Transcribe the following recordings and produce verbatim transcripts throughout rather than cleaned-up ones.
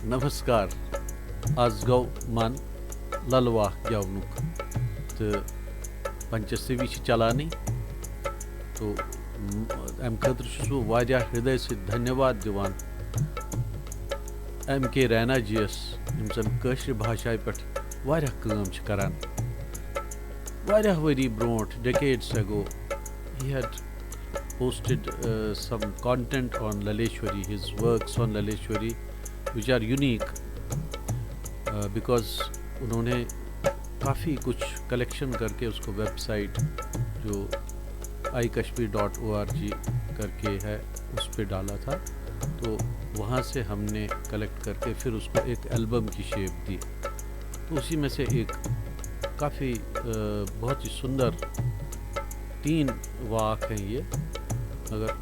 نمسکار۔ از گوٚو من للواکھ گٮ۪ونُک تہٕ پنچسوی چھِ چلانٕے۔ تو م-، امہِ خٲطرٕ چھُس بہٕ واریاہ ہردے سۭتۍ دھنیواد دِوان ایم کے رینا جی یس، یِم زن کٲشرِ بھاشایہِ پٮ۪ٹھ واریاہ کٲم چھِ کران۔ واریاہ ؤری برونٛٹھ، decades ago, he had posted uh, some content on Laleshwari, his works on Laleshwari, which are unique uh, because उन्होंने काफ़ी कुछ कलेक्शन करके उसको वेबसाइट जो I Kashmir dot O R G करके है, उस पे डाला था। तो वहाँ से हमने कलेक्ट करके फिर उसको एक एल्बम की शेप दी। तो उसी में से एक काफ़ी बहुत ही सुंदर तीन वाक हैं ये, मगर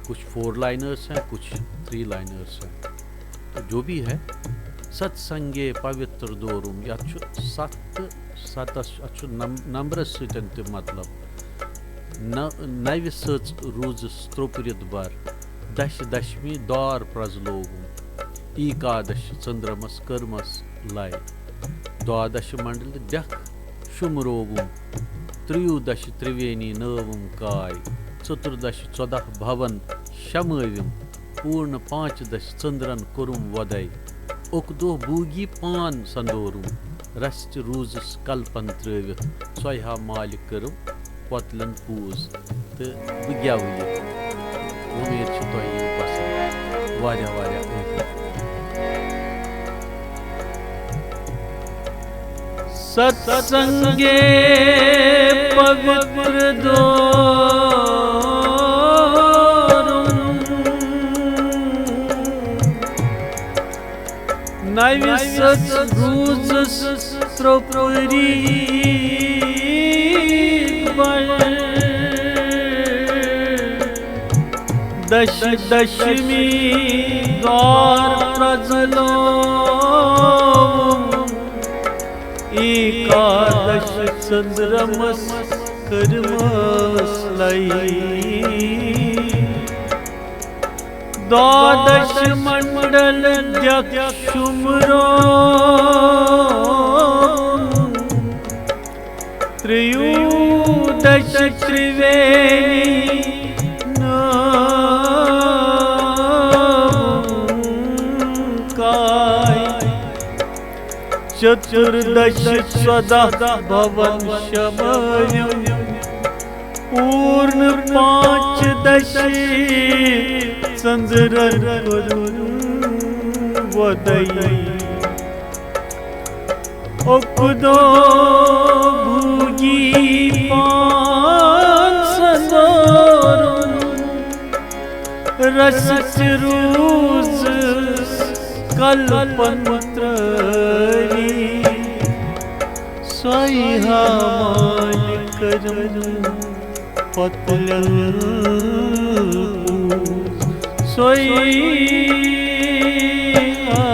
कुछ फोर लाइनर्स हैं, कुछ थ्री लाइनर्स हैं। तो जो भी है, सत्संगे पवित्र दोरुम, यह ستھ ستس اتھ چھُ نم نمبرس سۭتۍ تہِ مطلب۔ نہ نوِ سٔژ روٗزٕس ترٛوپرِتھ بر، دشہِ دشمی دار پرٛزلووُم، ایٖکادش ژٔنٛدرمس کٔرمس لے، دوادش منڈل ڈکھ شُمرووُم، ترٛیوٗدش ترٛوینی نٲوٕم کاے، ژتُردش ژۄدہ بھون شمٲوِم، پوٗرنہٕ پانٛژِ دشہِ ژٔنٛدرن کوٚرُم وۄدے، اُکدو بوٗگی پان سندورُم، رستہِ روٗزٕس کلپن ترٲوِتھ، سۄے ہا مالہِ کٔرٕم پۄتلن پوٗز۔ تہٕ بہٕ گٮ۪وٕ یہِ۔ وۄمید چھِ تۄہہِ یِیہِ پسنٛد۔ واریاہ واریاہ عٲفِیت۔ सत्संगे पवित्र दोरुम। نوِ سٔژ روٗزٕس ترٛوپُری بر، دشہِ دشمی دار پرٛزلووُم، ایٖکادش ژٔنٛدرمس کٔرمس لے۔ دوادش منڈل دکھ شمرو، تریودش تریوینی نام کاے، چتردش ژۄدہ بھون شمٲوِم، پوٗرنہٕ پانٛژِ دشہِ ژٔنٛدرن کوٚرُن وۄدے۔ اُکدو بھوگی پان سندورُن، رسٕژ روٗزٕس کلپن ترٲوی، سۄے ہا مالہِ کٔرٕم پۄتلٮ۪ن پوٗز، سۄے ہا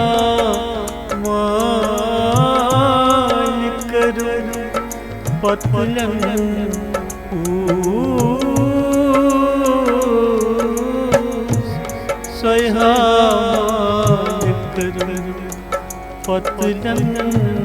مالہِ کٔرٕم پۄتلٮ۪ن پوٗز، سۄے ہا مالہِ کٔرٕم پۄتلٮ۪ن